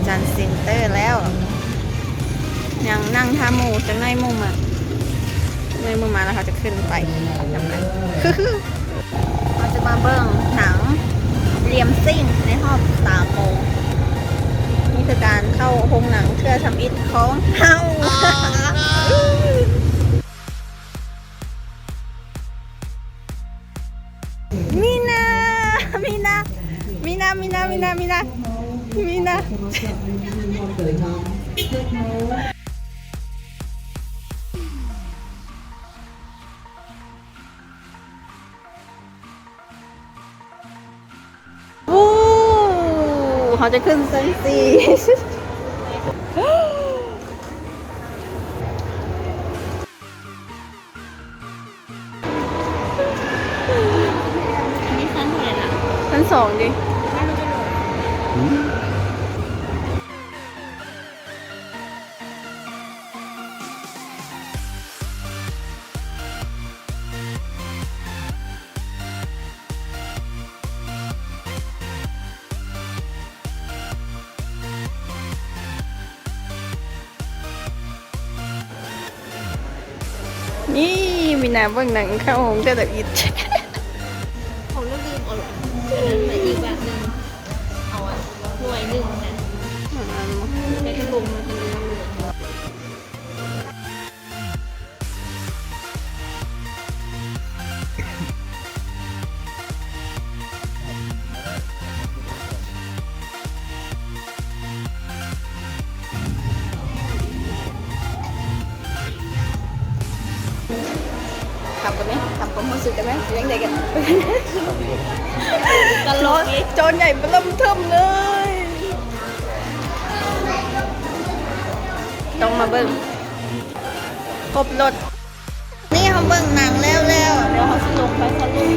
ຈັນເຊັນເຕີແລ້ວ ຍັງນັ່ງຖ້າໝູ່ ຈັກໜ້ອຍໝູ່ມາ ຈັກໜ້ອຍໝູ່ມາແລ້ວເຮົາຈະຂຶ້ນໄປນຳກັນ. ເຮົາຈະມາເບິ່ງໜັງ Liam Sing ໃນຮອບສາມໂມງ. ນີ້ຄືການເຂົ້າໂຮງໜັງເທື່ອທຳອິດຂອງເຮົາ. ມີນາ ມີນາ ມີນາ ມີນາ ມີນາ ມີນາ ມີນາ. ໂອ້ ເຮົາຈະຂຶ້ນຊັ້ນສີ່. ອັນນີ້ຊັ້ນເທົ່າໃດລະ? ຊັ້ນສອງຕິ. ນີ້ມີນາເບິ່ງໜັງເຂົ້າໂຮງເທື່ອທຳອິດ. ຂອງເລື່ອງດື່ມເອົາລະ ອັນນັ້ນມາອີກບາດໜຶ່ງ ເອົາອັນໜ່ວຍໜຶ່ງນະ ໃສ່ກະໂປງມາທາງເລື່ອງເລີຍ. ຖາມກັນແມ ຖາມຄວາມຮູ້ສຶກກັນແມ ເປັນຈັ່ງໃດກັນ? ຕະຫຼົກ ໂຈນໃຫຍ່ເບິ່ມເທີມເລີຍ. ຕ້ອງມາເບິ່ງ ຄົບລົດ. ນີ້ເຮົາເບິ່ງໜັງແລ້ວແລ້ວ ດຽວເຮົາຊິລົງໄປສະຫຼຸບ.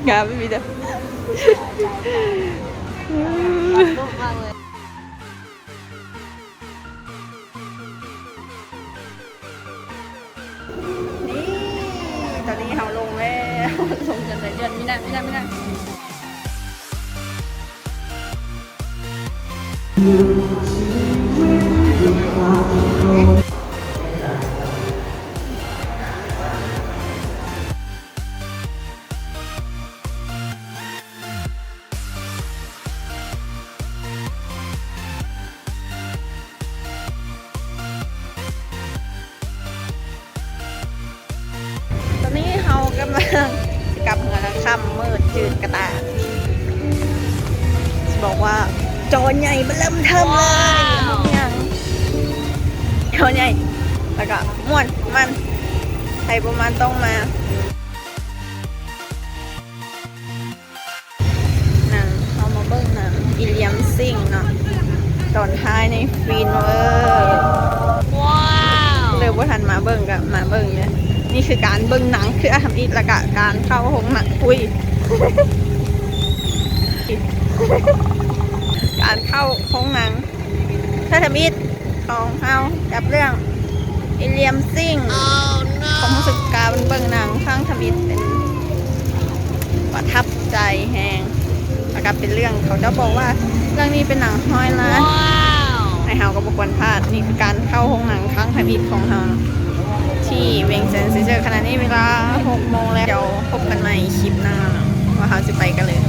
ງາມອີ່ຫຼີເດີ. ນີ້ ຕອນນີ້ເຮົາລົງແລ້ວ ລົງຈົນໄດ້ເດືອນ ມີນະ ມີນະ ມີນະ. ຕອນນີ້ເຮົາກຳລັງຊິກັບເຮືອນແລ້ວ ຄ່ຳມືດຈືດກະຕາ. ຊິບອກວ່າຈໍໃຫຍ່ເບິ່ມເລີ່ມເທີມເລີຍ. ຫຍັງ ຈໍໃຫຍ່ ແລ້ວກະມ່ວນ ມັນ ໃຜບໍ່ມັນຕ້ອງມາ. ໜັງ ເຮົາມາເບິ່ງໜັງອີລຽມຊິງເນາະ ຕອນທ້າຍນີ້ຟິນເວີ. ວ້າວ ເລີຍ ບໍ່ທັນມາເບິ່ງກໍມາເບິ່ງເດີ. ນີ້ຄືການເບິ່ງໜັງເທື່ອທຳອິດ ແລ້ວກະການເຂົ້າໂຮງໜັງ ອຸ້ຍ ການເຂົ້າໂຮງໜັງເທື່ອທຳອິດຂອງເຮົາກັບເລື່ອງ William Sink. ຄວາມຮູ້ສຶກການເບິ່ງໜັງຄັ້ງທຳອິດເປັນປະທັບໃຈແຮງ ແລ້ວກໍເປັນເລື່ອງ ເຂົາເຈົ້າບອກວ່າເລື່ອງນີ້ເປັນໜັງຮ້ອຍລ້ານ ໃຫ້ເຮົາກໍບໍ່ຄວນພາດ. ນີ້ຄືການເຂົ້າໂຮງໜັງຄັ້ງທຳອິດຂອງເຮົາທີ່ວຽງຈັນເຊັນເຊີ. ຂະນະນີ້ເວລາຫົກໂມງແລ້ວ. ດຽວພົບກັນໃໝ່ຄລິບໜ້າເນາະ ວ່າເຮົາຊິໄປກັນເລີຍ.